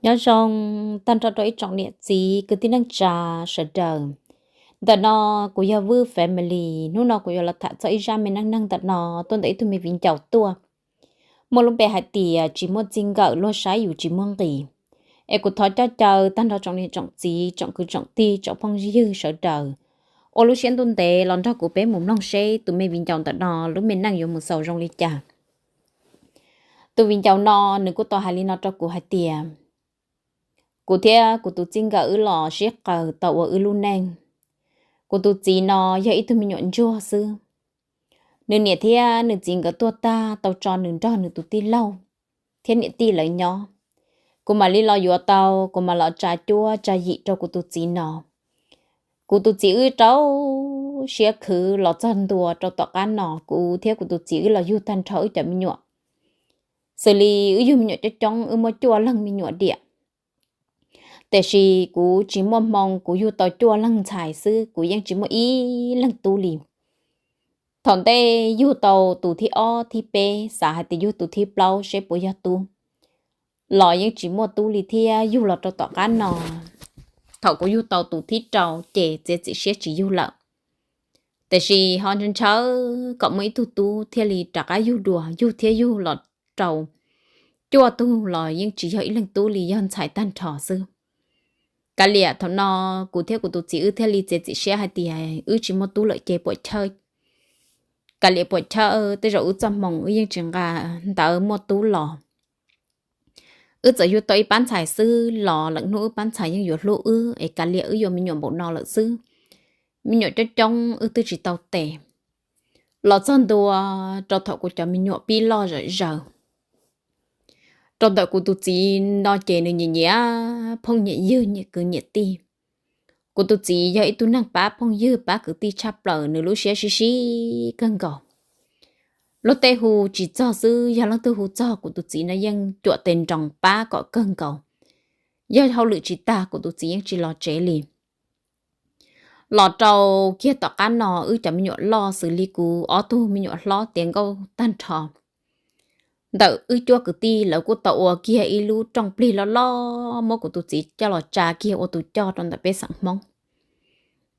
Nyob zoo tag nrho rau ib tsoom niam txiv kwv tij neej tsa sawv daws. Ntawm no kuv yog Vwj Family, hnub no kuv yuav los tham txog ib zaj me neej neeg ntawm no tuaj ntawm ib tug me viv ncaus tuaj, muaj lub npe hais tias tsis muaj txij nkawm luag saib yus tsis muaj nqis. Es kuv thov coj caw tag nrho tsoom niam tsoom txiv, tsoom kwv tsoom tij, tsoom phooj ywg sawv daws ua lub siab ntuj ntev los nrog kuv peb mus mloog seb tus me viv ncaus ntawm no lub me neej yuav mus xaus zoo li cas. Tus viv ncaus no nws kuj tau hais li no rau kuv hais tias, kuv thiab kuv tus txij nkawm wb los sib qawm tau ua wb lub neej. Kuv tus txiv no yog ib tug me nyuam ntsuag xwb. Nws niam thiab nws txiv nkawd tuag tag tau tso nws nrog nws tus tij laug thiab niam tij lawv nyob. Kuv mam li los yuav tau, kuv mam los tsa cuab tsa yim rau kuv tus txiv no. Kuv tus txiv wb rau siab khwv los txog ntua rau tom qab no, kuv thiab kuv tus txiv wb los yug tag nrho wb cov me nyuam. Xws li wb yug me nyuam coob coob, wb muaj cuaj leeg me nyuam diam. Tiam sis kuv tsis muaj hmoo, kuv yug tau cuaj leeg ntxhais xwb, kuv yeej tsis muaj ib leeg tub li. Thaum ntej yug tau tus thib ob thib peb, xav hais tias yug tus thib plaub seb puas yog tub, los yeej tsis muaj tub li thiab. Yug los rau tom qab no, thaum kuv yug tau tus thib rau ces txiav txim siab tsis yug lawm. Tiam sis ho ntshaw ntshaw kom muaj ib tug tub thiaj li rov qab yug dua, yug thiab yug los rau cuaj tug los yeej tsis yog ib leeg tub li, yog ntxhais tag nrho xwb. Kav liam thaum no kuv thiab kuv tus txiv wb thiaj li txiav txim siab hais tias wb tsis muaj tub lawm ces puam chawj. Kav liam puam chawj, tej zaum wb txoj hmoo wb yeej tsis nqa ntawv muaj tub los. Wb txawm yug tau ib pab ntxhais xwb los lwm hnub wb pab ntxhais yeej yuav hlub wb, es kav liam wb yuav me nyuam npaum no lawm xwb, me nyuam coob coob wb twb tsis tau tes. Los txog ntua rau thaum kuv cov me nyuam pib loj zom zaws, rau ntawm kuv tus txiv no ces nws nyiam nyiam phooj nyiam ywg, nyiam kwv nyiam tij. Kuv tus txiv yog ib tug neeg pab phooj ywg pab kwv tij tshaj plaws, nws lub siab sib sib kawg nkaus. Luag tej hu tsis txog xwb, yog leej twg hu txog kuv tus txiv no yeej cuam tes nroos pab kom kawg nkaus. Yog hauj lwm tsis tag kuv tus txiv yeej tsis los tsev li. Los rau kiag tom qab no wb cov me nyuam loj, xws li kuv ob tug me nyuam hlob tiav nkauj tag nrho. Ntawm wb cuab kwv tij lawv kuj tau ua kiag ib lub rooj plig loj loj muab kuv tus txiv coj los tsa kiag ua tus coj rau ntawm peb xeem Hmoob.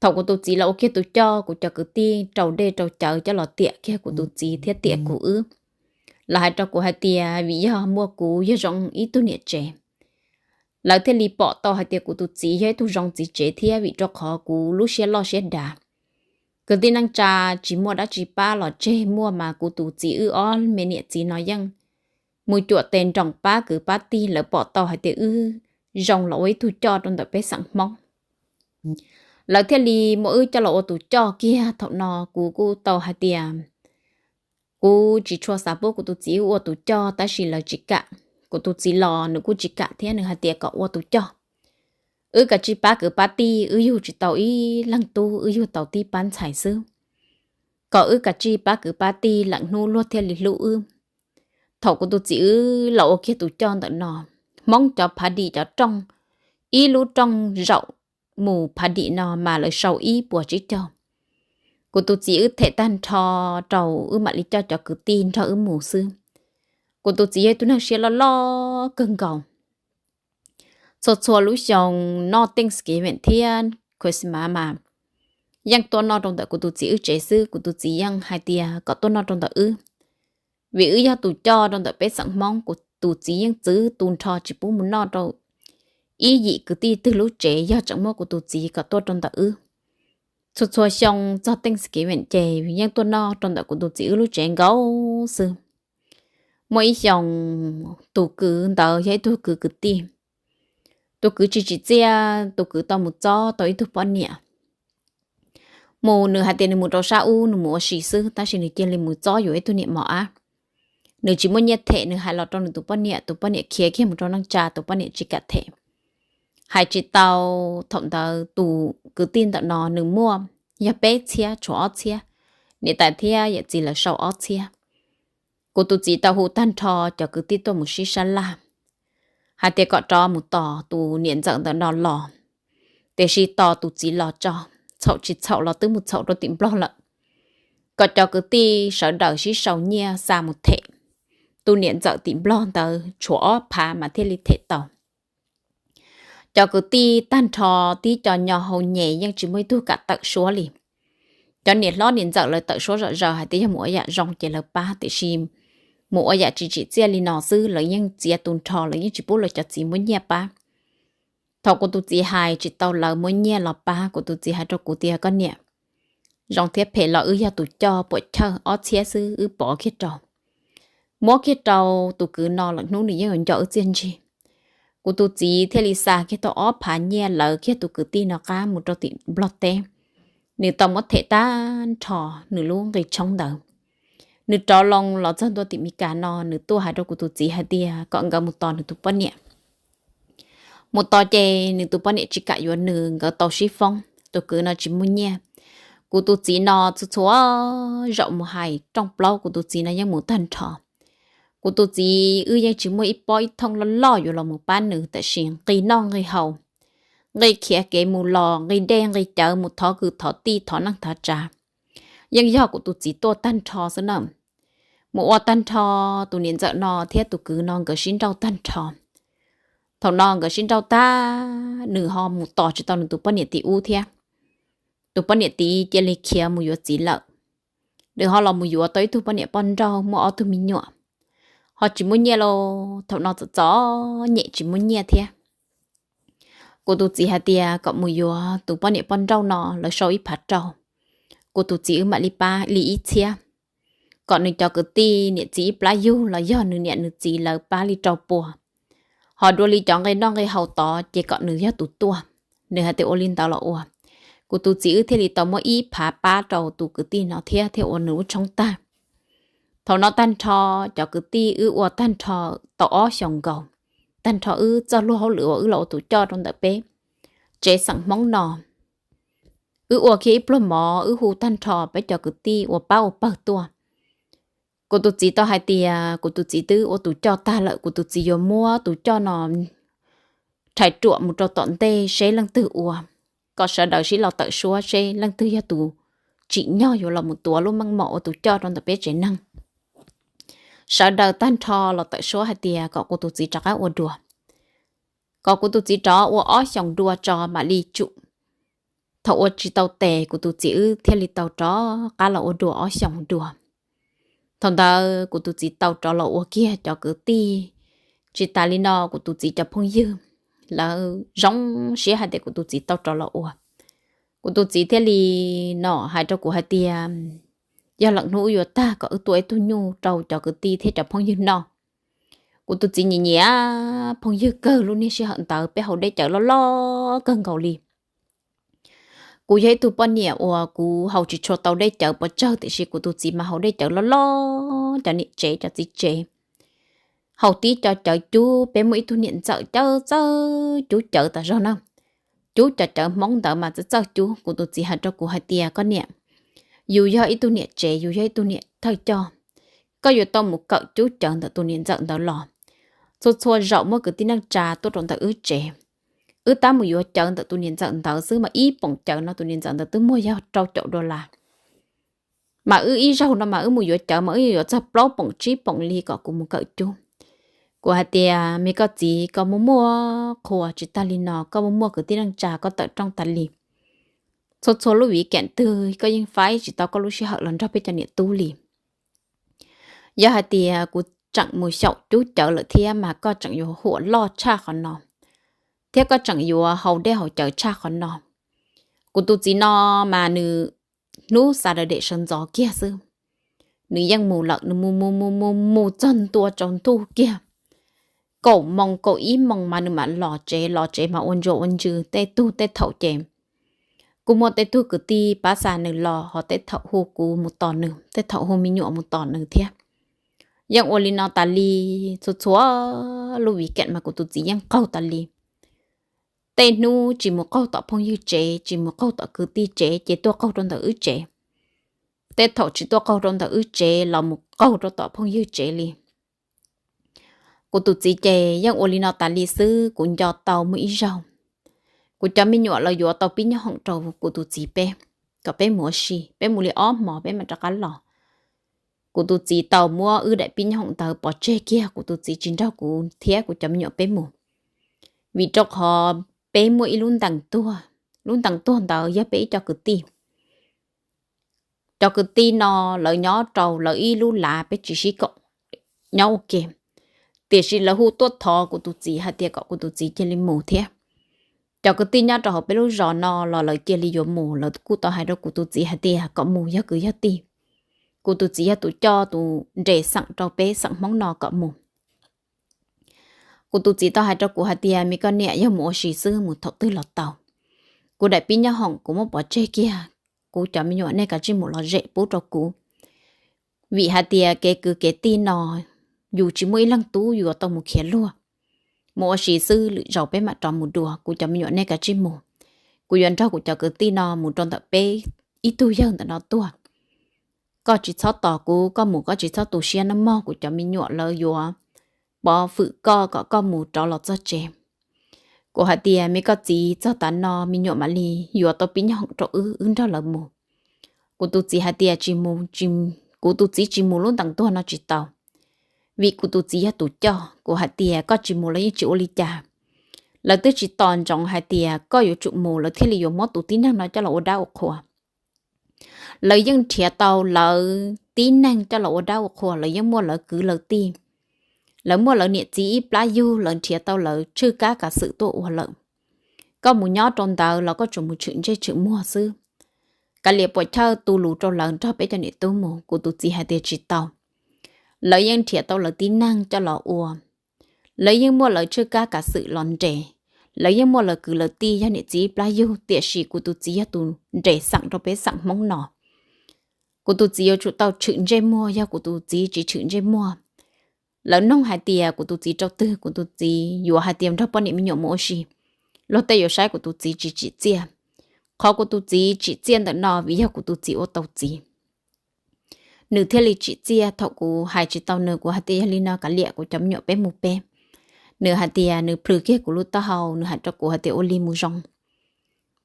Thaum kuv tus txiv los ua kiag tus coj, kuv cov kwv tij rau dej rau cawv coj los tiam kiag kuv tus txiv thiab tiam kuv wb. Lawv hais rau kuv hais tias vim yog muaj kuv yog zoo ib tug niam tsev, lawv thiaj li pom tau hais tias kuv tus txiv yog ib tug zoo txiv tsev thiab, vim rau qhov kuv lub siab loj siab dav. Kwv tij neej tsa tsis muaj dab tsi pab los tseg, muaj mas kuv tus txiv wb ob me niam txiv no yeej mus cuam tes nroos pab kwv pab tij, lawv pom tau hais tias wb zoo los ua ib tug coj rau ntawm peb xeem Hmoob. Lawv thiaj li muab wb coj los ua tus coj kiag. Thaum no kuv kuj tau hais tias kuv tsis tshua xav pub kuv tus txiv wb ua tus coj, tab sis lawv tsis kam. Kuv tus txiv los nws kuj tsis kam thiab, nws hais tias kom ua tus coj, wb kav tsij pab kwv pab tij, wb yug tsis tau ib leeg tub, wb yug tau tib pab ntxhais xwb. Kom wb kav tsij pab kwv pab tij, lwm hnub luag thiaj li hlub wb. Thaum kuv tus txiv wb los ua kiag tus coj ntawm no, Hmoob cov phav dim cov rooj, ib lub rooj zaum mus phav dim no mas lawv sau ib puas tsib caug. Kuv tus txiv wb them tag nrho rau wb mam li coj cov kwv tij nrog wb mus xwb. Kuv tus txiv yog ib tug neeg siab loj loj kawg nkaus. Txhua txhua lub xyoo noj Thanksgiving thiab Christmas mas yeej tuaj noj rau ntawm kuv tus txiv wb tsev xwb. Kuv tus txiv yeej hais tias kom tuaj noj rau ntawm wb, vim wb yog tus coj rau ntawm peb xeem Hmoob. Kuv tus txiv yeej txwv tu nrho tsis pub mus noj rau ib yim kwv tij twg lub tsev, yog tseem muaj kuv tus txiv kom tuaj rau ntawm wb. Txhua txhua xyoo txog Thanksgiving ces yeej tuaj noj rau ntawm kuv tus txiv wb lub tsev nkaus xwb. Muaj ib xyoo tus kwv ntawd yog ib tug kwv kwv tij. Tus kwv tsis tsim txiaj, tus kwv tau mus txob tau ib tug poj niam. Mus nws hais tias nws mus rau sab ub, nws mus ua si xwb, tab sis nws cia li mus txob yuav ib tug niam mos ab. Nws tsis muaj nyiaj them, nws hais los rau nws tus poj niam, tus poj niam khiav kiag mus rau neej tsa, tus poj niam tsis kam them. Hais tsis tau, thaum ntawd tus kwv tij ntawm no nws muaj yog peb txhiab tshuav ob txhiab, niam tais thiab yawm txiv lawv sau ob txhiab. Kuv tus txiv tau hu tag nrho cov kwv tij tuaj mus sib sab laj, hais tias kom rov mus tos tus niam ntxawm ntawm no los, tiam sis tos tus txiv los tso, txhaum tsis txhaum los twb mus txhaum rau tim Nplog lawm. Kom cov kwv tij sawv daws sib sau nyiaj xa mus them tus niam ntxawm tim Nplog ntawd tshuav ob phav mas thiaj li them tau. Cov kwv tij tag nrho tib co nyo hau nyem yeej tsis muaj ib tug kam tawm suab li. Cov niam hlob niam ntxawm lawv tawm suab zom zaws hais tias yog mus ua yam zoo ces lawv pab, tiam sis mus ua yam tsis tsim txiaj li no xwb lawv yeej txiav tu nrho, lawv yeej tsis pub lawv cov txiv muab nyiaj pab. Thaum kuv tus txiv hais tsis tau lawv muab nyiaj los pab, kuv tus txiv hais rau kuv tias, koj niam, zoo thiab phem los wb yog tus coj, puam chawj ob txhiab xwb wb pov kiag rau, muab kiag rau tus kwv no lawm hnub nws yeej yuav nco wb txiaj ntsig. Kuv tus txiv thiaj li xa kiag tau ob phav nyiaj lawv kiag tus kwv tij no qab mus rau tim Nplog teb. Nws tau muab them tag nrho nws lub nqi tshoob ntawd. Nws rov loo los txog ntua tim Meskas no nws tuaj hais rau kuv tus txiv hais tias kom nkawd mus tos nws tus poj niam. Mus tos ces nws tus poj niam tsis kam yuav nws, nkawd tau sib foob, tus kwv no tsis muaj nyiaj. Kuv tus txiv no txhua txhua zaum mus hais rooj plaub kuv tus txiv no yeej mus tag nrho. Kuv tus txiv wb yeej tsis muaj ib pob ib thooj loj loj yuav los mus pab nws, tab sis nqi noj nqi haus, nqi khiav kev mus los, nqi dej nqi cawv, mus thov kwv thov tij, thov neej thov tsav, yeej yog kuv tus txiv tuaj tag nrho xwb na. Mus ua tag nrho, tus niam ntxawm no thiab tus kwv no nkawd sib nrauj tag nrho. Thaum no nkawd sib nrauj tag, nws ho mus tos tsis tau nws tus poj niam tim ub thiab. Tus poj niam tid cia li khiav mus yuav txiv lawm. Nws ho los mus yuav tau ib tug poj niam poj nrauj muaj ob tug me nyuam, ho tsis muaj nyiaj lauj. Thaum no txom txom nyem tsis muaj nyiaj thiab. Kuv tus txiv hais tias kom mus yuav tus poj niam poj nrauj no, lawv sau ib phav rau, kuv tus txiv wb mam li pab li ib txhiab, kom nws cov kwv tij niam txiv ib plab yug los yog nws niam nws txiv lawv pab li rau puas. Ho dua li cov nqi noj nqi haus tod ces kom nws yog tus tuaj. Nws hais tias ua li ntawd los ua. Kuv tus txiv wb thiaj li tau muab ib phav pab rau tus kwv tij no thiab, thiaj ua nws lub tshoob tag. Thaum no tag nrho, cov kwv tij wb ua tag nrho tau ob xyoos nkaus. Tag nrho wb txoj hlub hauj lwm uas wb los ua tus coj rau ntawm peb tsev xeem Hmoob no, wb ua kiag ib pluag mov, wb hu tag nrho peb cov kwv tij ua pab ua pawg tuaj. Kuv tus txiv tau hais tias kuv tus txiv twb ua tus coj tag lawm, kuv tus txiv yuav muab tus coj no rhais ruam mus rau tom ntej seb leej twg ua, kom sawv daws sib los tawm suab seb leej twg yog tus tsim nyog yuav los mus tuav lub meej mom ua tus coj rau ntawm peb tsev neeg. Sawv daws tag nrho los tawm suab hais tias kom kuv tus txiv rov qab ua dua, kom kuv tus txiv rov ua ob xyoos dua tso mam li tsum. Thaum ua tsis tau tes, kuv tus txiv wb thiaj li tau rov qab los ua dua ob xyoos dua. Thaum ntawd kuv tus txiv tau rov los ua kiag cov kwv tij. Tsis tas li no, kuv tus txiv cov phooj ywg lawv zoo siab hais tias kuv tus txiv tau rov los ua. Kuv tus txiv thiaj li no hais rau kuv hais tias, yog lwm hnub wb yuav tag, kom wb tua ib tug nyuj rau cov kwv tij thiab cov phooj ywg noj. Kuv tus txiv nyiam nyiam phooj ywg kawg, lub niag sij hawm ntawd peb haus dej cawv loj loj kawg nkaus li. Kuv yog ib tug poj niam uas kuv haus tsis tshua tau dej cawv pes tsawg, tiam sis kuv tus txiv mas haus dej cawv loj loj, cov niam tsev cov txiv tsev haus tib co cawv cub. Peb muaj ib tug niam ntxawm cawv txawj cub cawv tas zog na. Cub cov cawv Hmoob ntawd mas txawj txawj cub. Kuv tus txiv hais rau kuv hais tias, koj niam, yus yog ib tug niam tsev, yus yog ib tug niam thawj coj, koj yuav tau mus kawm cub cawv ntawm tus niam ntxawm ntawd los. Txhua txhua zaum muaj kwv tij neej tsa tuaj rau ntawm wb tsev, wb tab mus yuav cawv ntawm tus niam ntxawm ntawd xwb mas ib poom cawv no tus niam ntxawm ntawd twb muag yog rau caum dollar. Mas wb ib zaug no mas wb mus yuav cawv mas wb yuav txog plaub poom tsib poom li kom kuv mus kawm cub. Kuv hais tias, me koj txiv, koj muaj muaj qhua, tsis tag li no koj muaj muaj kwv tij neej tsa koj tawm rooj tas li. Txhua txhua lub viv keem twg koj yeej faib tsis tau koj lub sij hawm los nrog peb cov niam tub li. Yog hais tias kuv tseem mus xyaum cub cawv lawm thiab mas koj tseem yuav huam loj tshaj qhov no, thiab koj tseem yuav haus dej haus cawv tshaj qhov no. Kuv tus txiv no mas nws hnub Saturday sawv ntxov kiag xwb, nws yeej mus lawm, nws mus mus mus mus mus txog ntua tsaus ntuj kiag, kaum moos kaum ib moos mas nws mam los tsev. Los tsev mas ua ntsuas ua ntsws tej tug tej thaum ces kuj muaj tej tug kwv tij pab xa nws los, ho tej thaum hu kuv mus tos nws, tej thaum hu me nyuam mus tos nws thiab. Yeej ua li no tas li, txhua txhua lub viv keem mas kuv tus txiv yeej qaug tas li. Tej hnub tsis mus qaug tom phooj ywg tsev, tsis mus qaug tom kwv tij tsev ces tuaj qaug rau ntawm wb tsev. Tej thaum tsis tuaj qaug rau ntawm wb tsev los mus qaug rau tom phooj ywg tsev li. Kuv tus txiv ces yeej ua li no tas li xwb. Kuv nco tau muaj ib zaug, kuv cov me nyuam los yuav tau pib nyob hoom rau kuv tus txiv peb, kom peb mus ua si, peb mus li ob hmos peb mam rov qab los. Kuv tus txiv tau muab wb daim pib nyob hoom ntawd pov tseg kiag, kuv tus txiv tsis nrog kuv thiab kuv cov me nyuam peb mus, vim rau qhov peb muaj ib lub ntees tuag. Lub ntees tuag ntawd yog peb ib co kwv tij. Cov kwv tij no lawv nyob rau lawv ib lub lav, peb tsis sib koom, nyob ua ke. Tiam sis lawv hu tuaj thov kuv tus txiv hais tias kom kuv tus txiv cia li mus thiab. Cov kwv tij nyob rau hauv peb lub zos no los lawv cia li yuav mus, lawv kuj tau hais rau kuv tus txiv hais tias kom mus yog kwv yog tij. Kuv tus txiv yog tus coj tus nres xeem rau peb xeem Hmoob no kom mus. Kuv tus txiv tau hais rau kuv hais tias, me koj niam, yog mus ua si xwb mus thaum twg los tau. Kuv daim pib nyob hoom kuv muab pov tseg kiag, kuv cov me nyuam nej kav tsij mus lom zem pub rau kuv. Vim hais tias kev kwv kev tij no yus tsis muaj ib leeg tub yuav tau mus khiav luag. Mus ua si xwb, lwm zaus peb mam rov mus dua, kuv cov me nyuam nej kav tsij mus. Kuv yuav nrog kuv cov kwv tij no mus rau ntawm peb ib tug yawg ntawm no tuag. Koj tsis txhob tos kuv, koj mus koj tsis txhob tu siab nawb mog, kuv cov me nyuam lawv yuav pov fwm koj kom koj mus rov los txog tsev. Kuv hais tias, me koj txiv, txog tav no me nyuam mam li yuav tau pib nyob hoom rau wb, wb nrog lawv mus. Kuv tus txiv hais tias, tsis mus, kuv tus txiv tsis mus lub ntees tuag no tsis tau. Vim kuv tus txiv yog tus coj. Kuv hais tias, koj tsis mus los yeej tsis ua li cas. Lawv twb tsis tos ntsoov hais tias koj yuav tsum mus lawv thiaj li yuav muab tus tib neeg no coj los ua dab ua qhua. Lawv yeej nrhiav tau lawv tib neeg coj los ua dab ua qhua, lawv yeej muaj lawv kwv lawv tij, lawv muaj lawv niam txiv ib plab yug, lawv nrhiav tau lawv tshwj kab kav xwm tuaj ua lawm. Koj mus nyob rau ntawd los koj tsuas mus tshwm ntsej tshwm muag xwb. Kav liam puas chawj tu lus rau lawv nrog peb cov niam tub mus. Kuv tus txiv hais tias tsis tau. Lawv yeej nrhiav tau lawv tib neeg coj los ua, lawv yeej muaj lawv tshwj kab kav xwm los nres, lawv yeej muaj lawv kwv lawv tij yog niam txiv ib plab yug, tiam sis kuv tus txiv yog tus nres xeem rau peb xeem Hmoob no. Kuv tus txiv yuav tsum tau tshwm ntsej muag, yog kuv tus txiv tsis tshwm ntsej muag, lawv noog hais tias kuv tus txiv rau twg, kuv tus txiv yuav hais tias nrog poj niam me nyuam mus ua si. Luag tej yuav saib kuv tus txiv tsis tsim txiaj. Qhov kuv tus txiv tsim txiaj ntawm no vim yog kuv tus txiv ua tau txiv, nws thiaj li tsim txiaj. Thaum kuv hais tsis tau nws, kuv hais tias yog li no kav liam, kuv cov me nyuam peb mus peb. Nws hais tias nws plhws kiag kuv lub taub hau, nws hais rau kuv hais tias ua li mus zoo,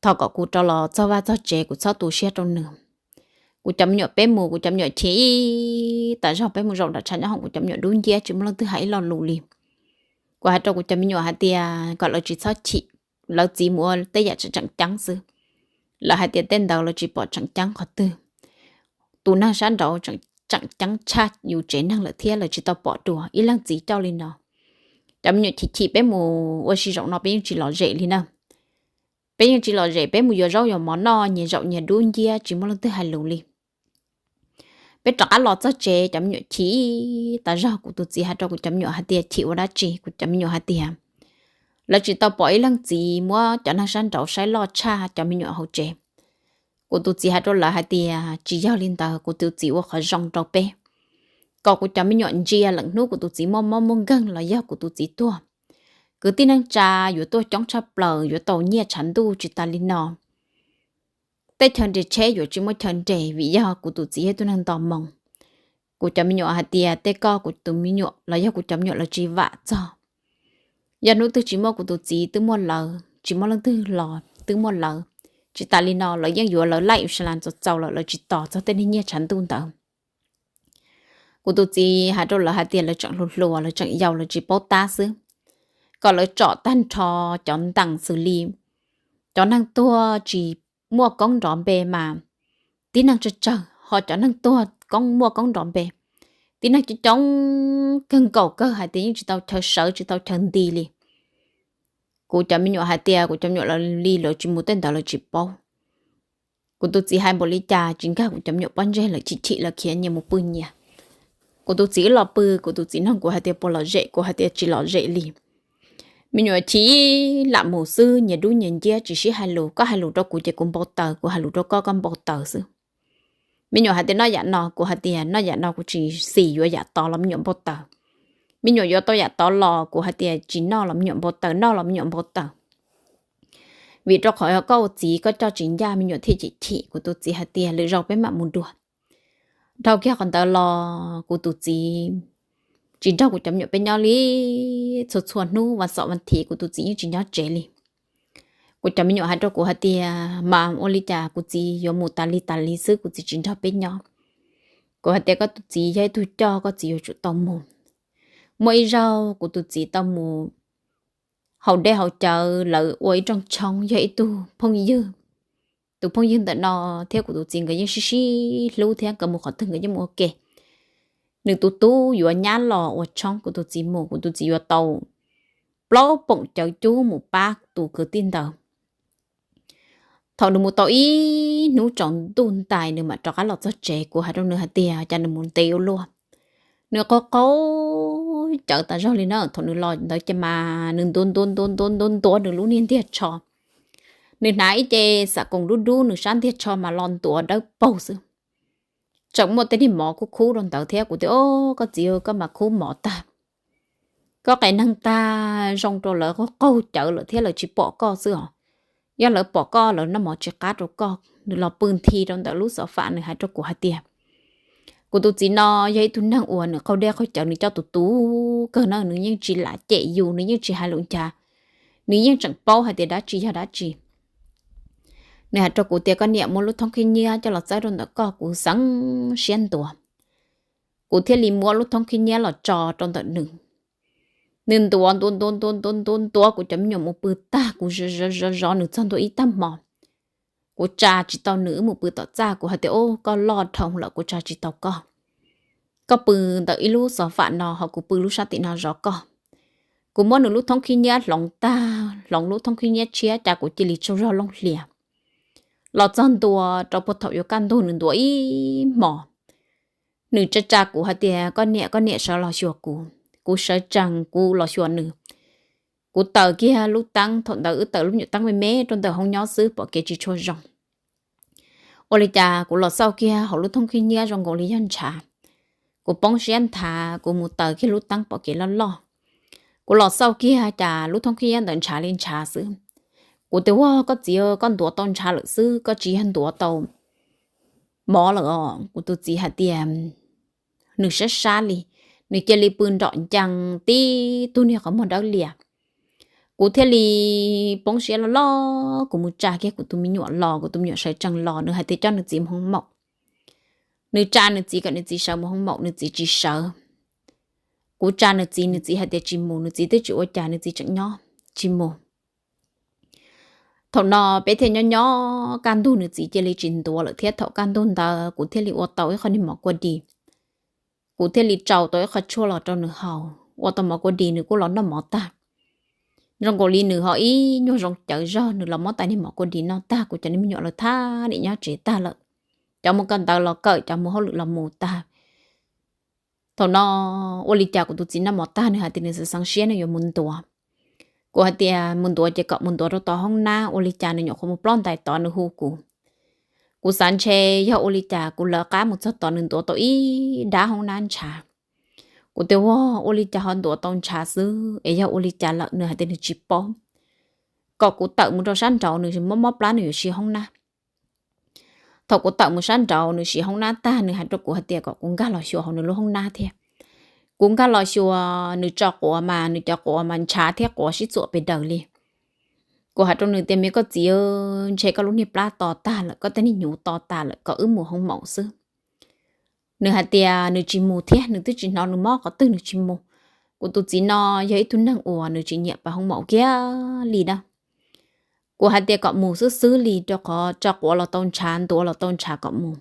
thov kom kuv rov los txog vaj txog tsev, kuv txhob tu siab rau nws. Kuv cov me nyuam peb mus, kuv cov me nyuam chim ib tas zog, peb mus zaum nram tshav nyob hoom, kuv cov me nyuam dub nciab tsis muaj leej twg hais ib lo lus li. Kuv hais rau kuv cov me nyuam hais tias kom lawv tsis txhob chim, lawv txiv mus ua tej yam tseem tseem ceeb xwb. Lawv hais tias tej ntawd lawv tsis pom tseem ceeb qhov twg. Tus neeg sab nraud tseem ceeb tshaj yus tsev neeg lawm thiab, lawv tsis tau pom dua ib leej txiv coj li no. Cov me nyuam chim chim, peb mus ua si zaum no peb yeej tsis lom zem li na. Peb yeej tsis lom zem, peb mus yuav zaub yuav mov noj nyias zaum nyias dub nciab tsis muaj leej twg hais lus li. Peb rov qab los txog tsev, cov me nyuam chim tas zog. Kuv tus txiv hais rau kuv cov me nyuam hais tias chim ua dab tsi? Kuv cov me nyuam hais tias lawv tsis tau pom ib leej txiv muab cov neeg sab nraud saib loj tshaj cov me nyuam hauv tsev. Kuv tus txiv hais rau lawv hais tias tsis yog li ntawd, kuv tus txiv ua qhov zoo rau peb, kom kuv cov me nyuam ntsia lwm hnub kuv tus txiv muaj mob muaj nkeeg los yog kuv tus txiv tuag, kwv tij neej tsa yuav tuaj coob tshaj plaws, yuav tau nyiaj tshav ntuj tsis tas li no. Tej chaw nres tsheb yuav tsis muaj chaw nres vim yog kuv tus txiv yog tus neeg nto moo. Kuv cov me nyuam hais tias tej koj, kuv tus me nyuam los yog kuv cov me nyuam lawv tsis vam txog. Yog hnub twg tsis muaj kuv tus txiv twb muaj lawv, tsis muaj leej twg los twb muaj lawv. Tsis tas li no lawv yeej yuav lawv laij u sa las txaus txaus lawm, lawv tsis tos txog tej niag nyiaj tshav ntuj ntawd. Kuv tus txiv hais rau lawv hais tias lawv tseem hluas hluas, lawv tseem yau, lawv tsis paub tab xwb, kom lawv tsom tag nrho cov ntees xws li cov neeg tuag tsis muaj koob nrov npe mas tib neeg tsawg tsawg, ho cov neeg tuag koob muaj koob nrov npe, tib neeg coob coob kawg nkaus kawg hais tias yeej tsis tau chaw sawv tsis tau chaw nti li. Kuv cov me nyuam hais tias kuv cov me nyuam lawv li lawv tsis mus tej ntawd lawv tsis paub. Kuv tus txiv hais npaum li cas tsis nkag kuv cov me nyuam pob ntseg, lawv chim chim lawv khiav nyias mus pw nyias. Kuv tus txiv wb los pw, kuv tus txiv nug kuv hais tias puas lom zem, kuv hais tias tsis lom zem li. Me nyuam chim lam mus xwb, nyias dub nyias nciab tsis sib hais lus, koj hais lus rau kuv ces kuv npau taws, kuv hais lus rau koj koj npau taws xwb. Me nyuam hais tias noj yam no, kuv hais tias noj yam no kuv tsis xis, yuav yam tod los me nyuam npau taws. Me nyuam yuav tau yam tod los kuv hais tias tsis noj los me nyuam npau taws, noj los me nyuam npau taws. Vim rau qhov koj ua txiv koj coj tsis ncaj, me nyuam thiaj chim chim. Kuv tus txiv hais tias lwm zaus peb mam mus dua. Dhau kiag qhov ntawd los kuv tus txiv tsis nrog kuv cov me nyuam peb nyob li. Txhua txhua hnub vas xaum vas thiv kuv tus txiv yeej tsis nyob tsev li. Kuv cov me nyuam hais rau kuv hais tias mas ua li cas kuv txiv yuav mus tas li tas li xwb, kuv txiv tsis nrog peb nyob. Kuv hais tias koj tus txiv yog ib tug coj, koj txiv yuav tsum tau mus. Muaj ib zaug kuv tus txiv tau mus haus dej haus cawv, lawv ua ib rooj tshoob, yog ib tug phooj ywg. Tus phooj ywg ntawm no thiab kuv tus txiv nkawd yeej sib sib hlub thiab, nkawd mus qhov twg nkawd yeej mus ua ke. Nws tus tub yuav nyab los ua tshoob, kuv tus txiv mus, kuv tus txiv yuav tau plaub poom cawv cub mus pab tus kwv tij ntawd. Thaum nws mus tau ib hnub tsaus ntuj ntais nws mam rov qab los txog tsev, kuv hais rau nws hais tias cas nws mus ntev ua luaj. Nws qaug qaug cawv tas zog li na, thaum nws los ntawd ces mas nws ntuav ntuav ntuav ntuav ntuav ntuav nws lub niag ntiag tsho. Nws hnav ib ce xam koos dub dub, nws sab ntiag tsho mas los ntuav dawb paug xwb. Tseem muaj tej niag mov khub khub rau ntawd thiab, kuv tias, O, koj txiv, koj mas khub mov tag. Koj qes neeg tag zoo rau lawv qaug qaug cawv lawm thiab lawv tsis pom koj xwb os. Yog lawv pom koj lawv noj mov tsis qab rau koj. Nws los pw nthi rau ntawm lub xov fam, nws hais rau kuv hais tias, Kuv tus txiv no yog ib tug neeg uas nws qaug dej qaug cawv, nws coj tus tub kawg na, nws yeej tsis lam cem yus, nws yeej tsis hais lus ncha, nws yeej tseem paub hais tias dab tsi yog dab tsi. Nws hais rau kuv tias, Koj niam, muab lub thoob khib nyiab coj los txawb rau ntawm koj, kuv xeev siab ntuav. Kuv thiaj li muab lub thoob khib nyiab los tso rau ntawm nws. Nws ntuav ntuav ntuav ntuav ntuav ntuav ntuav, kuv cov me nyuam mus pw tag, kuv zov zov zov zov nws txog ntua ib tag hmo. Kuv tsa tsis tau nws, wb mus pw tom txaj, kuv hais tias, O, koj loj dhau lawm, kuv tsa tsis tau koj. Koj pw ntawm ib lub xov fam no, ho kuv pw lub sab tim no zov koj. Kuv muab nws lub thoob khib nyiab hloov tag, hloov lub thoob khib nyiab tshiab, cas kuv cia li tsaug zog looj hlias. Los txog ntua rau puag thaum yuav kaj ntug, nws ntuav ib hmos. Nws tsa tsa kuv hais tias, Koj niam, koj niam sawv los xyuas kuv. Kuv sawv tsees kuv los xyuas nws. Kuv taws kiag lub teeb, thaum ntawd wb taws lub nyuam teeb me me rau ntawm hoob nyob xwb, pom kev tsis tshua zoo. Ua li cas kuv los xauj kiag hauv lub thoob khib nyiab zoo nkaus li yog ntshav. Kuv poob siab nthav, kuv mus taws kiag lub teeb, pom kev loj loj. Kuv los xauj kiag cas lub thoob khib nyiab ntawd ntshav li ntshav xwb. Kuv tias, Ua, koj txiv, koj ntuav tau ntshav lawm xwb, koj tsis yog ntuav tau mov lawm os. Kuv tus txiv hais tias, nws sab sab li, nws cia li pw nrom ncees tib tug niag qhov muag dawb lias. Kuv thiaj li poob siab loj loj, kuv mus tsa kiag kuv tus me nyuam los, kuv tus me nyuam sawv tsees los, nws hais tias coj nws txiv mus hoob maum. Nws tsa nws txiv kom nws txiv sawv mus hoob maum, nws txiv tsis sawv. Kuv tsa nws txiv, nws txiv hais tias tsis mus, nws txiv twb tsis ua cas, nws txiv tseem nyob tsis mus. Thaum no peb thiaj nyob nyob kaj ntug, nws txiv cia li tsis ntuav lawm thiab. Thaum kaj ntug ntawd kuv thiaj li ua tau ib qho niag mov kua dis, kuv thiaj li tsau tau ib qho tshuaj los rau nws haus, ua tau mov kua dis, nws kuj los noj mov tag. Zoo nkaus li nws ho ib nyuag zoo cawv zog, nws los muab tais niag mov kua dis noj tag, kuv cov niag me nyuam lawv thab niam nyob tsev tag lawm. Cov mus kawm ntawv los kawm, cov mus hauj lwm los mus tag. Thaum no ua li cas kuv tus txiv noj mov tag, nws hais tias nws xav xeev siab, nws yuav mus ntuav. Kuv hais tias mus ntuav ces kom mus ntuav rau tom hoob nab. Ua li cas nws nyuam qhuav mus plob ntais tod, nws hu kuv. Kuv xav ntshe yog ua li cas kuv lawv qab mus txog tod, nws ntuav tau ib dab hoob nab ntshav. Kuv tias, Ua, ua li cas ho ntuav tau ntshav xwb es yog ua li cas lawm? Nws hais tias nws tsis paub, kom kuv tawm mus rau sab nraud, nws mob mob plab, nws yuav siv hoob nab. Thaum kuv tawm mus sab nraud, nws siv hoob nab tag, nws hais rau kuv hais tias kom kuv nkag los xyuas hauv nws lub hoob nab thiab. Kuv nkag los xyuas, nws tso quav mas, nws cov quav mas ntshav thiab quav sib txuam pes daws li. Kuv hais rau nws tias, Me koj txiv, ntshe koj lub niag plab to tag lawm, koj tej niag hnyuv to tas lawm, kom wb mus hoob maum xwb. Nws hais tias nws tsis mus thiab, nws twb tsis hnov nws mob qhov twg, nws tsis mus. Kuv tus txiv no yog ib tug neeg uas nws tsis nyiam pas hoob maum kiag li na. Kuv hais tias kom mus xwb xwb li, rau qhov tso quav los tau ntshav, ntuav los tau ntshav, kom mus.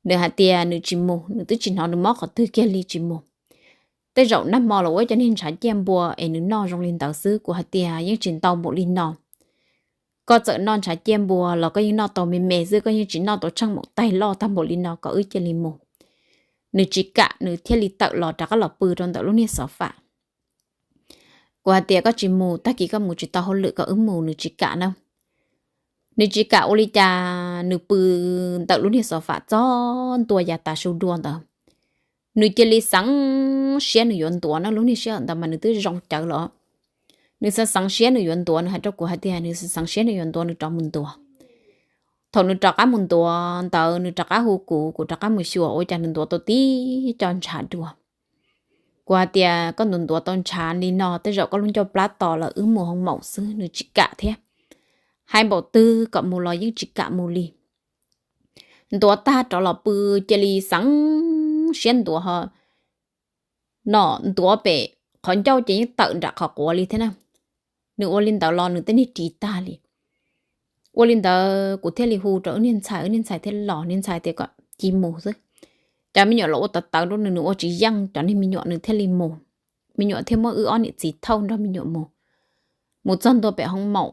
Nws hais tias nws tsis mus, nws twb tsis hnov nws mob qhov twg kiag li, tsis mus. Tej zaum nag hmo los ua cov niag ntshav ciaj npua es nws noj zoo li ntawd xwb. Kuv hais tias yeej tsis ntau npaum li no. Koj txawm noj ntshav ciaj npua los koj yeej noj tau me me xwb, koj yeej tsis noj tau tsheej maum taig loj tag npaum li no, kom wb cia li mus. Nws tsis kam, nws thiaj li tawm los rov qab los pw rau ntawm lub niag xov fam. Kuv hais tias koj tsis mus, tag kis koj mus tsis tau hauj lwm, kom wb mus. Nws tsis kam na. Nws tsis kam ua li cas, nws pw ntawm lub niag xov fam txog ntua yav tas su dua ntawd. Nws cia li xeev siab nws yuav ntuav na, lub niag sij hawm ntawd mas nws twb zoo cawv los. Nws xeev xeev siab nws yuav ntuav, nws hais rau kuv hais tias nws xeev xeev siab nws yuav ntuav, nws rov mus ntuav. Thaum nws rov qab mus ntuav ntawd, nws rov qab hu kuv, kuv rov qab mus xyuas, ua cas nws ntuav tau tib co ntshav dua. Kuv hais tias koj ntuav ntuav tau ntshav li no, tej zaum koj lub ncauj plab to lawm, wb mus hoob maum xwb. Nws tsis kam thiab, hais npaum twg kom mus los yeej tsis kam mus li. Ntuav tag rov los pw, cia li xeev siab ntuav ho, no ntuav pem qhov ncauj ces yeej tawm nram qhov quav li thiab na. Nws ua li ntawd los nws tej niag ris tag li. Ua li ntawd kuv thiaj li hu rau wb niag ntxhais, wb niag ntxhais thiaj los, niag ntxhais tias kom cia mus xwb. Cov me nyuam los ua tawv tawv rau nws, nws ua tsis yeej cov niag me nyuam, nws thiaj li mus. Me nyuam thiaj muab wb ob niam txiv thauj nrog me nyuam mus. Mus txog ntua pem hoob maum,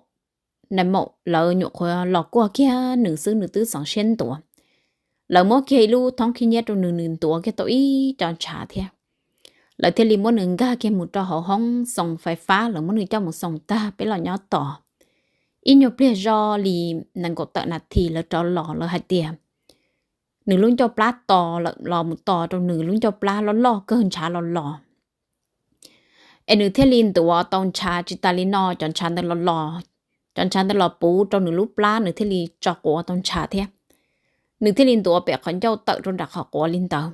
nais maum lawv nyuam qhuav los kuaj kiag nws xwb, nws twb txeev siab ntuav. Lawv muab kiag ib lub thoob khib nyiab rau nws, nws ntuav kiag tau ib co ntshav thiab. Lawv thiaj li muab nws nkag kiag mus rau hauv hoob xoos fais fab, lawv muab nws coj mus xoos tag peb los nyob tos. Ib nyuag pliag zoj li nees nkaum tawm nas this lawv rov los, lawv hais tias nws lub ncauj plab to lawm, los mus tos rau nws lub ncauj plab loj loj kawg, ntshav los los. Es nws thiaj li ntuav tau ntshav tsis tas li no, cov ntshav ntawd los los, cov ntshav ntawd los puv rau nws lub plab, nws thiaj li tso quav tau ntshav thiab. Nws thiaj li ntuav pem qhov ncauj tawm rau nram qhov quav li ntawd.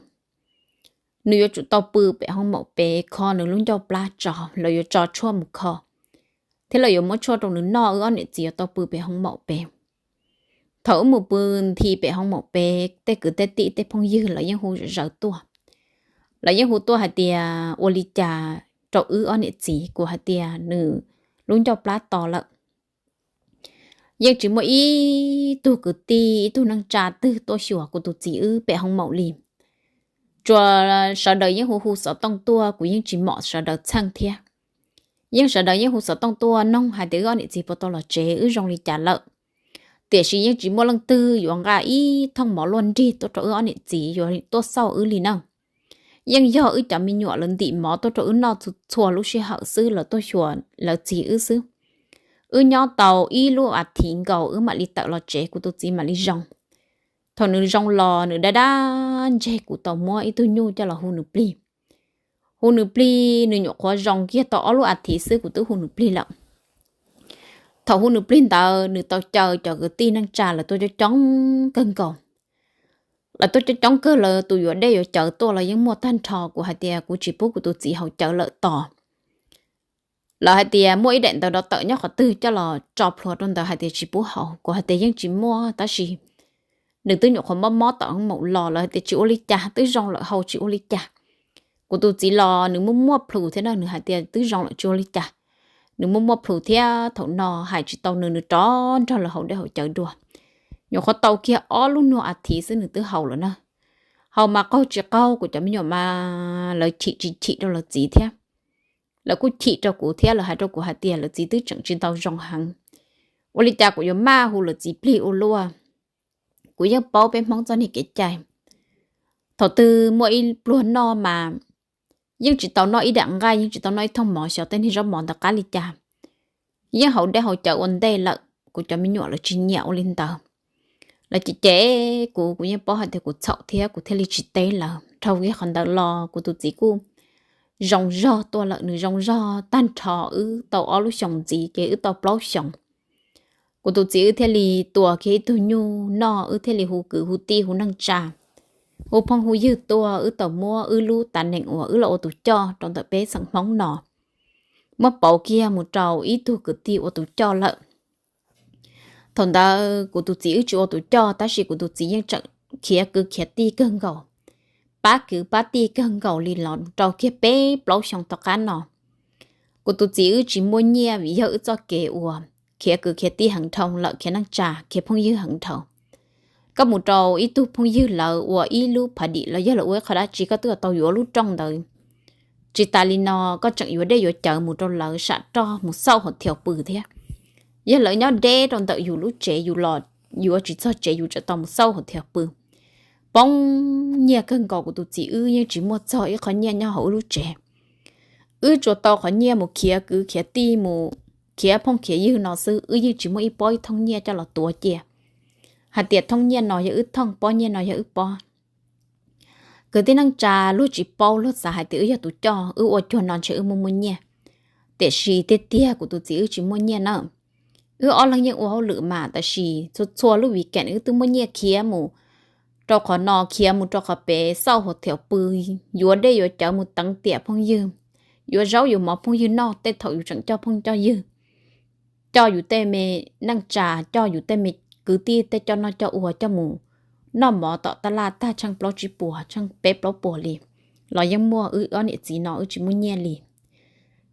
Nws yuav tsum tau pw pem hoob maum pem kho nws lub ncauj plab tso, lawv yuav tso tshuaj mus kho, thiab lawv yuav muab tshuaj rau nws noj, wb ob niam txiv yuav tau pw pem hoob maum pem. Thaum wb mus pw nthi pem hoob maum pem, tej kwv tej tij tej phooj ywg lawv yeej hu zom zaws tuaj. Lawv yeej hu tuaj hais tias ua li cas rau wb ob niam txiv, kuv hais tias nws lub ncauj plab to lawm. Yeej tsis muaj ib tug kwv tij ib tug neej tsa twg tuaj xyuas kuv tus txiv wb pem hoob maum li. Tsuas sawv daws yeej hu hu xov tooj tuaj, kuv yeej tsis mom sawv daws txheej thiab. Yeej sawv daws yeej hu xov tooj tuaj noog hais tias wb ob niam txiv puas tau los tsev, wb zoo li cas lawm. Tiam sis yeej tsis muaj leej twg yuav nqa ib thooj mov luaj nrig tuaj rau wb ob niam txiv yuav tuaj xauj wb li na. Yeej yog wb cov me nyuam lawv ntim mov tuaj rau wb noj txhua lub sij hawm xwb, lawv tuaj xyuas lawv txiv wb xwb. Wb nyob tau ib lub as thiv nkaus wb mam li tawm los tsev, kuv tus txiv mam li zoo. Thaum nws zoo los nws dab dab ntseg, kuv tau muab ib tug nyuj coj los hu nws plig. Hu nws plig, nws nyuam qhuav zoo kiag tau ob lub as thiv xwb kuv twb hu nws plig lawm. Thaum hu nws plig ntawd nws tau caw cov kwv tij neej tsa lawv tuaj coob coob kawg nkaus. Lawv tuaj coob coob kawg, lawv tus yuav dej yuav cawv tuaj los yeej muaj tag nrho. Kuv hais tias kuv tsis pub kuv tus txiv haus cawv lawm tos. Lawv hais tias muaj ib daim ntawv dov tawm nyob qhov twg coj los tso plhuav rau ntawd hais tias tsis pub haus. Kuv hais tias yeej tsis muaj, tab sis nws twb nyuam qhuav mob mob tom hoob maum los, lawv hais tias tsis ua li cas, twb zoo lawm haus tsis ua li cas. Kuv tus txiv los nws muaj muaj plhus thiab na, nws hais tias twb zoo lawm tsis ua li cas. Nws muaj muaj plhus thiab, thaum no hais tsis tau nws, nws rov nrog lawv haus dej haus cawv dua. Nyuam qhuav tau kiag ob lub nyuag as thiv xwb nws twb haus lawm na. Haus mas qaug tsis qaug, kuv cov me nyuam mas lawv chim tsis chim rau lawv txiv thiab. Lawv kuj chim rau kuv thiab, lawv hais rau kuv hais tias lawv txiv twb tseem tsis tau zoo heev. Ua li cas kuv yuav maj hu lawv txiv plig ua luaj. Kuv yeej paub peb Hmoob txoj niag kev cai, thaum twg muaj ib pluag noj mas yeej tsis tau noj ib dam nqaij, yeej tsis tau noj ib thooj mov, xyov tej niag zaub mov ntawd qab li cas. Yeej haus dej haus cawv ua ntej lawm, kuv cov me nyuam lawv tsis nyiam ua li ntawd. Lawv cem cem kuv, kuv yeej paub hais tias kuv txhaum thiab kuv thiaj li tsis teb lawv. Dhau kiag qhov ntawd los kuv tus txiv kuj zoo zog tuaj lawm, nws zoo zog tag nrho wb tau ob lub xyoos ntxiv ces wb tau plaub xyoos. Kuv tus txiv wb thiaj li tua kiag ib tug nyuj noj, wb thiaj li hu kwv hu tij hu neej tsa, hu phooj hu ywg tuaj, wb tau muab wb lub tav neem uas wb los ua tus coj rau ntawm peb xeem Hmoob no, muab pauv kiag mus rau ib tug kwv tij ua tus coj lawm. Thaum ntawd kuv tus txiv wb tsis ua tus coj, tab sis kuv tus txiv yeej tseem khiav kwv khiav tij kawg nkaus, pab kwv pab tij kawg nkaus li los rau kiag peb plaub xyoo tom qab no. Kuv tus txiv wb tsis muaj nyiaj vim yog wb txoj kev uas khiav kwv khiav tij heev dhau lawm, khiav neej tsa khiav phooj ywg heev dhau. Koj mus rau ib tug phooj ywg lawv ua ib lub phav dim los yog lawv ua ib qho dab tsi koj twb tau yuav lub rooj ntawd. Tsis tas li no, koj tseem yuav dej yuav cawv mus rau lawv sam roj mus xauj hauv thiaus pw thiab. Yog lawv nyob deb rau ntawm yus lub tsev, yus los yuav tsis txog tsev yus tseem tau mus xauj hauv thiaus pw. Poob nyiaj kawg nkaus, kuv tus txiv wb yeej tsis muaj txog ib qho nyiaj nyob hauv wb lub tsev. Wb tsuas tau qhov nyiaj mus khiav kwv khiav tij mus khiav phooj khiav ywg no xwb, wb yeej tsis muaj ib pob ib thooj nyiaj coj los tuav cia hais tias thooj nyiaj no yog wb thooj, pob nyiaj no yog wb pob. Kwv tij neej tsa luag tsis paub, luag xav hais tias wb yog tus coj, wb ua cuag no ntshe wb muaj muaj nyiaj. Tiam sis tiag tiag kuv tus txiv wb tsis muaj nyiaj na. Wb ob leeg yeej ua hauj lwm mas, tab sis txhua txhua lub weekend wb twb muaj nyiaj khiav mus rau qhov no khiav mus rau qhov pem, xauj hauv thiaus pw, yuav dej yuav cawv mus teev tiam phooj ywg, yuav zaub yuav mov phooj ywg noj, tej thaum yus tseem coj phooj coj ywg, coj yus tej me neej tsa, coj yus tej me kwv tij tej coj noj coj ua coj mus noj mov tom taj laj tag tsheej plaub tsib puas tsheej peb plaub puas li los yeej muaj. Wb ob niam txiv no wb tsis muaj nyiaj li.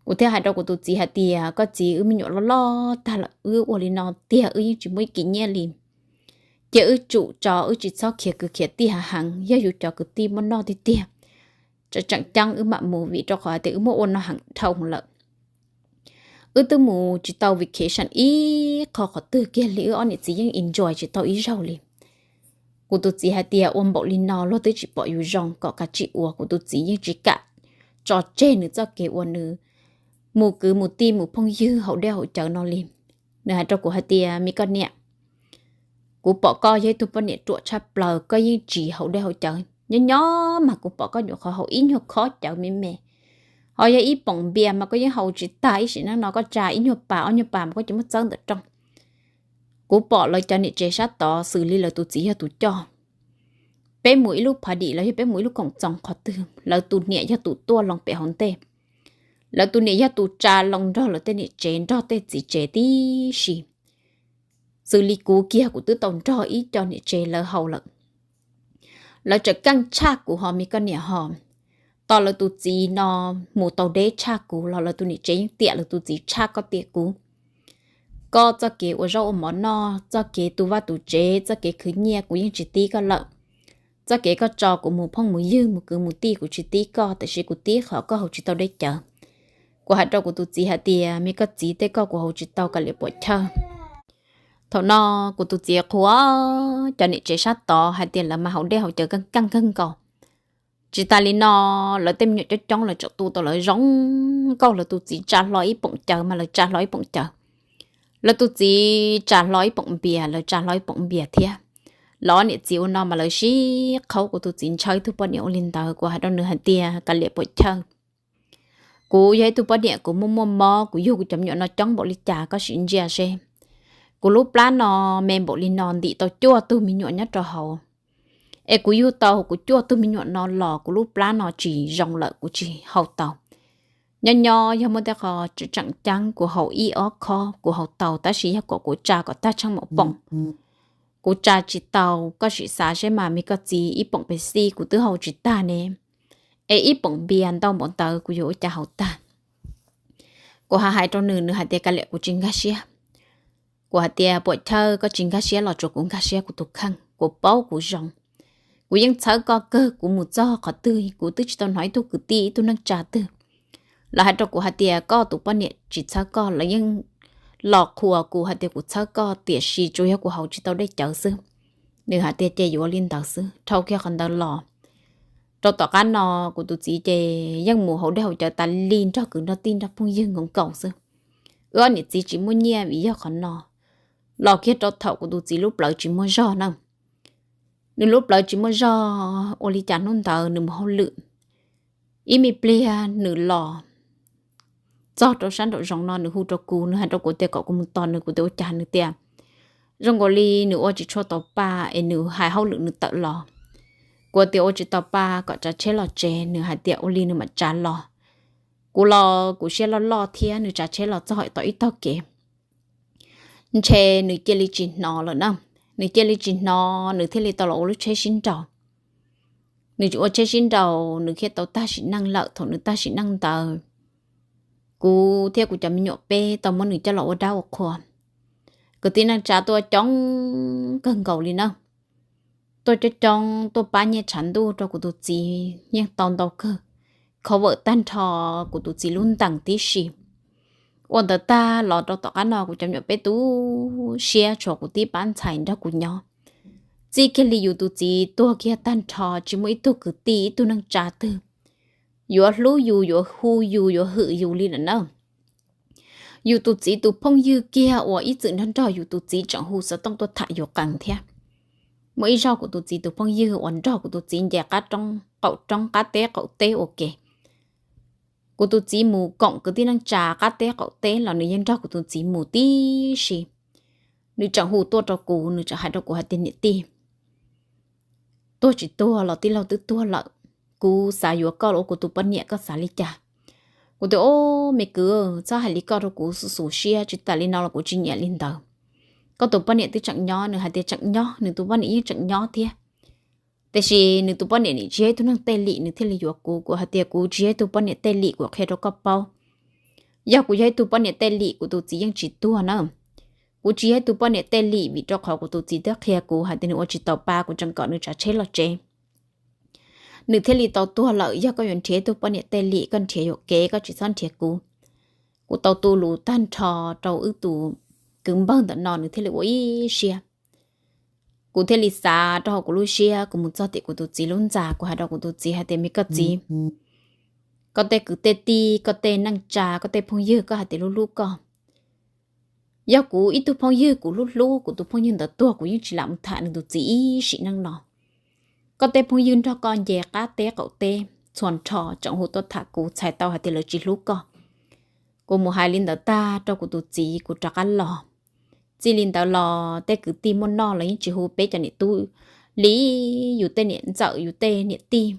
Kuv thiaj hais rau kuv tus txiv hais tias, koj txiv, wb me nyuam loj loj tag lawm, wb ua li no tiag wb yeej tsis muaj ib kis nyiaj li. Cia wb tsum tso, wb tsis txhob khiav kwv khiav tij heev, yog yus cov kwv tij muaj noj tiag tiag, tseem ceeb wb mam mus, vim rau qhov hais tias wb muaj ua noj heev dhau lawm. Wb twb mus tsis tau vacation ib qho qhov twg kiag li, wb ob niam txiv yeej enjoy tsis tau ib zaug li. Kuv tus txiv hais tias ua npaum li no luag twb tsis pom yus zoo, kom kav tsij ua. Kuv tus txiv yeej tsis kam tso tseg nws txoj kev uas nws mus kwv mus tij mus phooj ywg haus dej haus cawv no li. Nws hais rau kuv hais tias, me koj niam, kuv pom koj yog ib tug poj niam ruam tshaj plaws, koj yeej tsis haus dej haus cawv. Nyob nyob mas kuv pom koj nyuam qhuav haus ib nyuag khob cawv me me, ho yog ib poom npias mas koj yeej haus tsis tag. Ib sim neej no koj tsa ib nyuag pas ob nyuag pas mas koj tsis muab txawb ntawm rooj. Kuv pom lawv cov niam tsev sab tod xws li lawv tus txiv yog tus coj. Peb mus ib lub phav dim los yog peb mus ib lub koom txoos qhov twg, lawv tus niam yog tus tuaj loo pem hauv ntej. Lawv tus niam yog tus tsa loo nrog lawv tej niam tsev, nrog tej txiv tsev tib si. Xws li kuv kiag kuv twb tau nrog ib co niam tsev lawv haus lawm. Lawv tseem keej tshaj kuv ho me koj niam ho. Tos lawv tus txiv no mus tau deb tshaj kuv los lawv tus niam tsev yeej tiam lawv tus txiv tshaj koj tiam kuv. Koj txoj kev ua zaub ua mov noj, txoj kev tu vaj tu tsev, txoj kev khwv nyiaj kuv yeej tsis tib koj lawm. Txoj kev koj tso kuv mus phooj mus ywg mus kwv mus tij kuv tsis tib koj, tiam sis kuv tib qhov koj haus tsis tau dej cawv. Kuv hais rau kuv tus txiv hais tias, me koj txiv, tej koj kuv haus tsis tau, kav liam puam chawj. Thaum no kuv tus txiv qhuas cov niam tsev sab tod hais tias lawv mas haus dej haus cawv keej keej kawg nkaus. Tsis tas li no, lawv tej me nyuam coob coob lawv tseem tu tau lawv zoo nkauj, lawv tus txiv tsa hlo ib poom cawv mas lawv tsa hlo ib poom cawv, lawv tus txiv tsa hlo ib poom npias lawv tsa hlo ib poom npias thiab. Lawv ob niam txiv ua no mas lawv sib qhaub, kuv tus txiv ntshaw ib tug poj niam ua li ntawd. Kuv hais rau nws hais tias, kav liam puam chawj. Kuv yog ib tug poj niam kuv muaj muaj mob, kuv yug kuv cov me nyuam no coob npaum li cas koj sim ntsia seb. Kuv lub plab no me npaum li no ntim tau cuaj tug me nyuam nyob rau hauv. Es kuv yug tau kuv cuaj tug me nyuam no los kuv lub plab no tsis zoo lawm, kuv tsis haus tau. Nyob nyob yog muaj tej qho tseem ceeb kuv haus ib ob khob kuv haus tau, tab sis yog kom kuv tsa kom tag tsheej maum poom, kuv tsa tsis tau. Koj sim xav seb mas me koj txiv, ib poom Pepsi kuv twb haus tsis tag ne, es ib poom npias ntau npaum ntawd kuv yuav ua cas haus tag. Kuv hais hais rau nws, nws hais tias kav liam kuv tsis nkag siab. Kuv hais tias puam chawj, koj tsis nkag siab los tsuav kuv nkag siab kuv tus kheej, kuv paub kuv zoo. Kuv yeej txhawb koj kawg, kuv mus txog qhov twg kuv twb tsis tau hnov ib tug kwv tij ib tug neej tsa twg los hais rau kuv hais tias koj tus poj niam tsis txhawb koj. Lawv yeej los qhuas kuv hais tias kuv txhawb koj, tiam sis tsuas yog kuv haus tsis tau dej cawv xwb. Nws hais tias ces yuav li ntawd xwb. Dhau kiag qhov ntawd los rau tom qab no, kuv tus txiv ces yeej mus haus dej haus cawv tas li nrog kwv nrog tij nrog phooj ywg nkaus nkaus xwb. Wb ob niam txiv tsis muaj nyiaj vim yog qhov no. Los kiag rau thaum kuv tus txiv lub plawv tsis muaj zog na. Nws lub plawv tsis muaj zog, ua li cas hnub ntawd nws mus hauj lwm, ib me pliag nws los txog rau sab nraum zoov no nws hu rau kuv, nws hais rau kuv tias kom kuv mus tos nws. Kuv tias ua cas? Nws tias zoo nkaus li nws ua tsis tshua tau pa es nws hais hauj lwm nws tawm los. Kuv tias ua tsis tau pa kom tsav tsheb los tsev, nws hais tias ua li nws mam tsav los. Kuv los kuv siab loj loj thiab, nws tsav tsheb los txog tom ib tog kev, ntshe nws cia li tsis hnov lawm na. Nws cia li tsis hnov, nws thiaj li tau los ua lub tsheb sib nraus. Nws ua tsheb sib nraus, nws thiaj tau tag sim neej lawm. Thaum nws tag sim neej ntawd, kuv thiab kuv cov me nyuam peb tau muab nws coj los ua dab ua qhua. Kwv tij neej tsa tuaj coob kawg nkaus li na. Tuaj coob coob, tuaj pab nyiaj tshav ntuj rau kuv tus txiv yeej tau ntau kawg, cover tag nrho kuv tus txiv lub ntees tib si. Ua ntawd tag los rau tom qab no kuv cov me nyuam peb tu siab tshuav kuv tib pab ntxhais nrog kuv nyob. Txij kiag li yus tus txiv tuag kiag tag nrho, tsis muaj ib tug kwv tij ib tug neej tsa twg yuav hlub yus, yuav hu yus, yuav hwm yus li lawm na. Yus tus txiv tus phooj ywg kiag uas ib txwm nrog nrog yus tus txiv tseem hu xov tooj tuaj tham yus qees thiab. Muaj ib zaug kuv tus txiv tus phooj ywg uas nrog kuv tus txiv nce qab roob qaum roob, qab teb qaum teb ua ke. Kuv tus txiv mus koom kwv tij neej tsa qab teb qaum teb los nws yeej nrog kuv tus txiv mus tib si. Nws tseem hu tuaj rau kuv, nws tseem hais rau kuv hais tias niam tij, tuag tsis tuag los tij laug twb tuag lawm, kuv xav yuav koj los ua kuv tus poj niam, koj xav li cas? Kuv tias, o, me kwv, txhob hais li koj rau kuv xu xu siab, tsis tas li no los kuv tsis nyiam li ntawd. Koj tus poj niam twb tseem nyob. Nws hais tias tseem nyob, nws tus poj niam yeej tseem nyob thiab. Tiam sis nws tus poj niam nim tsis yog ib tug neeg tej lim nws thiaj li yuav kuv. Kuv hais tias kuv tsis yog ib tug poj niam tej lim, kuv qhia rau koj paub. Yog kuv yog ib tug poj niam tej lim, kuv tus txiv yeej tsis tuag na. Kuv tsis yog ib tug poj niam tej lim vim rau qhov kuv tus txiv twb qhia kuv hais tias nws ua tsis tau pab, kuv tseem kom nws tsav tsheb los tsev. Nws thiaj li tau tuag lawm. Yog koj yuav nrhiav ib tug poj niam tej lim, koj nrhiav yuam kev, koj tsis txhob nrhiav kuv. Kuv tau tu lus tag nrho rau wb tus kwv npawg ntawm no, nws thiaj li ua ib siab. Kuv thiaj li xav rau hauv kuv lub siab, kuv mus txog tim kuv tus txiv lub ntxa, kuv hais rau kuv tus txiv hais tias, me koj txiv, koj tej kwv tej tij, koj tej neej tsa, koj tej phooj ywg koj hais tias hlub hlub koj, yog kuv ib tug phooj ywg kuv hlub hlub, kuv tus phooj ywg ntawd tuag kuv yeej tsis lam mus tham nws tus txiv ib sim neej no. Koj tej phooj ywg nrog koj nce qab teb qaum teb txhua nrho tseem hu tuaj tham kuv, txhais tau hais tias lawv tsis hlub koj. Kuv mus hais li ntawd tag rau kuv tus txiv, kuv rov qab los. Txij li ntawd los tej kwv tij muaj noj los yeej tsis hu peb cov niam tub li, yus tej niam ntxawm yus tej niam tij,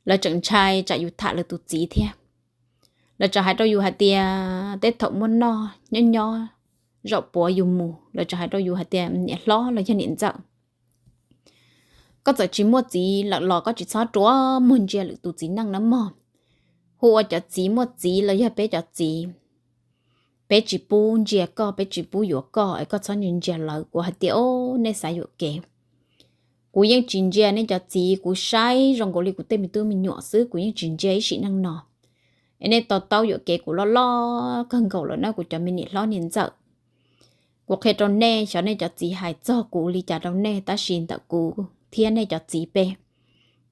lawv tseem ntshai tsam yus tham lawv tus txiv thiab. Lawv tseem hais rau yus hais tias tej thaum muaj noj nyob nyob zaum puav yus mus, lawv tseem hais rau yus hais tias niam hlob los yog niam ntxawm, koj txawm tsis muaj txiv lawm los koj tsis txhob rua muag ntsia lwm tus txiv neej na mog. Hu ua cov txiv muaj txiv los yog peb cov txiv, peb tsis pub ntsia koj, peb tsis pub yuav koj es koj txhob ntsia ntsia lawv. Kuv hais tias, o, nej xav yuam kev. Kuv yeej tsis ntsia nej cov txiv, kuv saib zoo nkaus li kuv tej me tub me nyuam xwb, kuv yeej tsis ntsia ib sim neej no. Es nej to taub yuam kev, kuv loj loj kawg nkaus lawm na kuv cov me niam hlob niam ntxawm. Kuv qhia rau nej, xyov nej cov txiv hais txog kuv li cas rau nej, tab sis ntawm kuv thiab nej cov txiv peb,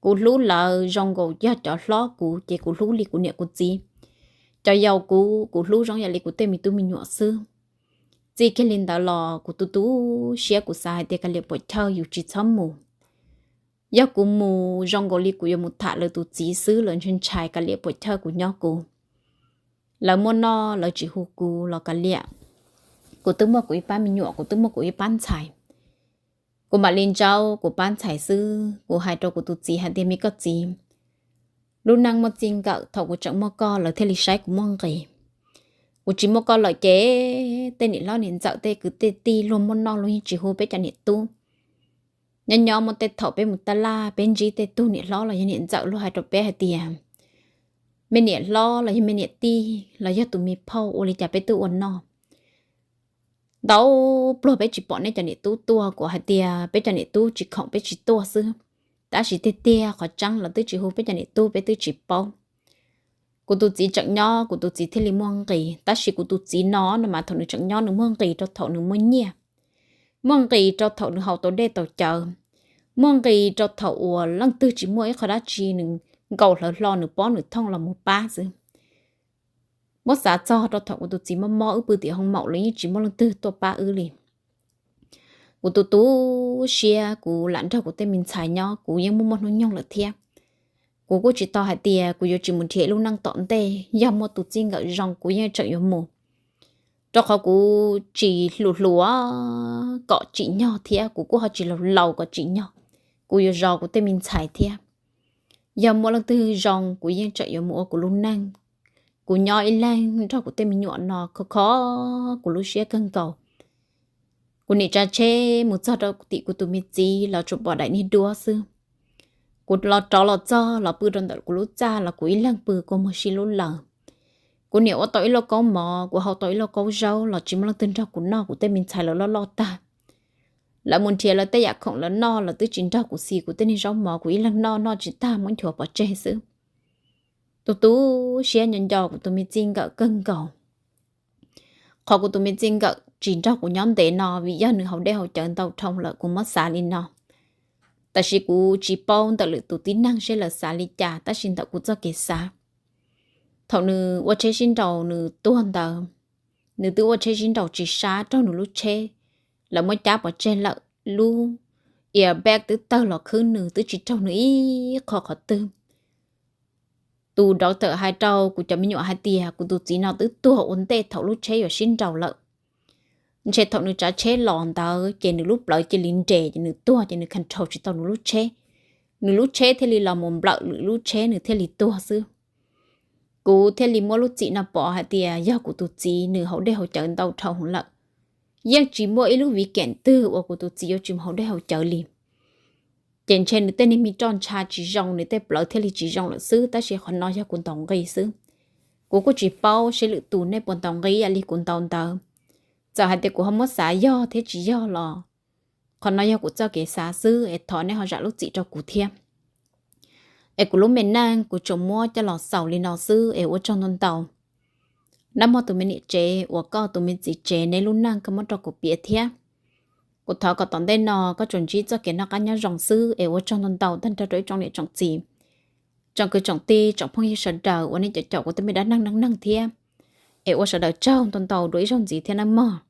kuv hlub lawv zoo nkaus yog cov hlob kuv, ces kuv hlub li kuv niam kuv txiv. Cov yaus kuv, kuv hlub zoo yam li kuv tej me tub me nyuam xwb. Txij kiag li ntawd los kuv tu tu siab, kuv xav hais tias kav liam puam chawj, yus tsis txhob mus. Yog kuv mus zoo nkaus li kuv yuav mus tham lawv tus txiv xwb, lawv ntshai ntshai, kav liam puam chawj, kuv nyob kuv. Lawv muaj noj lawv tsis hu kuv los kav liam. Kuv twb muaj kuv ib pab me nyuam, kuv twb muaj kuv ib pab ntxhais. Kuv mam li ntsaub kuv pab ntxhais xwb. Kuv hais rau kuv tus txiv hais tias, me koj txiv, lub neej muaj txij nkawm, thaum kuv tseem muaj koj lawv thiaj li saib kuv muaj nqis. Kuv tsis muaj koj lawm ces tej niam hlob niam ntxawm, tej kwv tej tij luag muaj noj luag yeej tsis hu peb cov niam tub. Nyob nyob muaj tej thaum peb mus taj laj, peb ntsib tej tug niam hlob los yog niam ntxawm, luag hais rau peb hais tias, me niam hlob los yog me niam tij los yog tus me phauj, ua li cas peb twb ua noj. Ntau pluag peb tsis pom nej cov niam tub tuaj, kuv hais tias peb cov niam tub tsis khoom peb tsis tuaj xwb. Tab sis tiag tiag qhov tseeb los twb tsis hu peb cov niam tub, peb twb tsis paub. Kuv tus txiv tseem nyob, kuv tus txiv thiaj li muaj nqis, tab sis kuv tus txiv no no mas thaum nws tseem nyob nws muaj nqis rau thaum nws muaj nyiaj, muaj nqis rau thaum nws haus tau dej tau cawv, muaj nqis rau thaum uas leej twg tsis muaj ib qho dab tsi nws nkaus hlawv hlo nws pob nws thooj los mus pab xwb. Muab xav txog rau thaum kuv tus txiv mob mob wb pw tim hoo maum los yeej tsis muaj leej twg tuaj pab wb li. Kuv tu tu siab, kuv lam nrog kuv tej me ntxhais nyob, kuv yeej muaj muaj hnub nyoog lawm thiab. Kuv kuj tsis tau hais tias kuv yuav tsis mus nrhiav ib lub neej tom ntej, yog muaj tus txij nkawm zoo kuv yeej tseem yuav mus. Rau qhov kuv tsis hluas hluas kom tsim nyog thiab kuv kuj ho tsis laus laus kom tsim nyog. Kuv yuav zov kuv tej me ntxhais thiab. Yog muaj leej twg zoo kuv yeej tseem yuav mus ua kuv lub neej. Kuv nyob ib leeg nrog kuv tej me nyuam no khov kho kuv lub siab kawg nkaus. Kuv niam tsav tsheb mus txog rau tim kuv tus me txiv los tsuas pom daim niag duab xwb. Kuv los rov los txog los pw rau ntawm kuv lub txaj los kuv ib leeg pw kua muag sib lub lawm. Kuv niam ua tau ib lauj kaub mov, kuv hau tau ib lauj kaub zaub los tsis muaj leej twg nrog kuv noj, kuv tej me ntxhais lawv loj loj tag. Lawv mus nrhiav lawv tej yam khoom lawv noj, lawv twb tsis nrog kuv xis kuv tej niag zaub mov, kuv ib leeg noj noj tsis tag muab nchuav pov tseg xwb. Tu tu siab nco nco kuv tus me txij nkawm kawg nkaus. Qhov kuv tus me txij nkawm tsis nrog kuv nyob ntev no vim yog nws haus dej haus cawv ntau dhau lawm, kuv muab xav li no. Tab sis kuv tsis paub ntawm lwm tus tib neeg seb lawv xav li cas, tab sis ntawm kuv txoj kev xav, thaum nws ua tsheb sib nraus nws tuag ntawd, nws twb ua tsheb sib nraus tsis sab, raug nws lub tsheb, lawv muab cab pov tseg lawm, lub airbag twb tawg los khwb nws, twb tsis raug nws ib qho qhov twg. Tus doctor hais rau kuv cov me nyuam hais tias kuv tus txiv no twb tuag ua ntej thaum lub tsheb yuav sib nraus lawm. Ntshe thaum nws tsav tsheb los ntawd ces nws lub plawv cia li nres ces nws tuag ces nws control tsis tau nws lub tsheb, nws lub tsheb thiaj li los mus nplawm lwm lub tsheb nws thiaj li tuag xwb. Kuv thiaj li muab lub txim no pov hais tias yog kuv tus txiv nws haus dej haus cawv ntau dhau lawm, yeej tsis muaj ib lub viv keem twg uas kuv tus txiv yuav tsis mus haus dej haus cawv li. Ces ntshe nws tej niag me roj ntsha tsis zoo, nws tej plawv thiaj li tsis zoo lawm xwb, tab sis qhov no yog kuv ntaus nqi xwb. Kuv kuj tsis paub seb lwm tus nej puas ntaus nqi ib yam li kuv ntaus ntawd. Txawm hais tias kuv ho muab xav yog thiab tsis yog los qhov no yog kuv txoj kev xav xwb es thov nej ho zam lub txim rau kuv thiab. Es kuv lub me neej kuv tsuas muab coj los xaus li no xwb es ua tsaug ntau ntau. Nab Mog tus me niam tsev uas koj tus me txiv tsev neb lub neej koj muab rau kuv piav thiab. Kuv thov kom tom ntej no koj tsuas ntsib txoj kev noj qab nyob zoo xwb es ua tsaug ntau ntau tag nrho rau ib tsoom niam tsoom txiv, tsoom kwv tsoom tij, tsoom phooj ywg sawv daws uas nej caum caum kuv tej me dab neeg neej neeg thiab. Es ua sawv daws tsaug ntau ntau dua ib zaug ntxiv thiab nawb mog.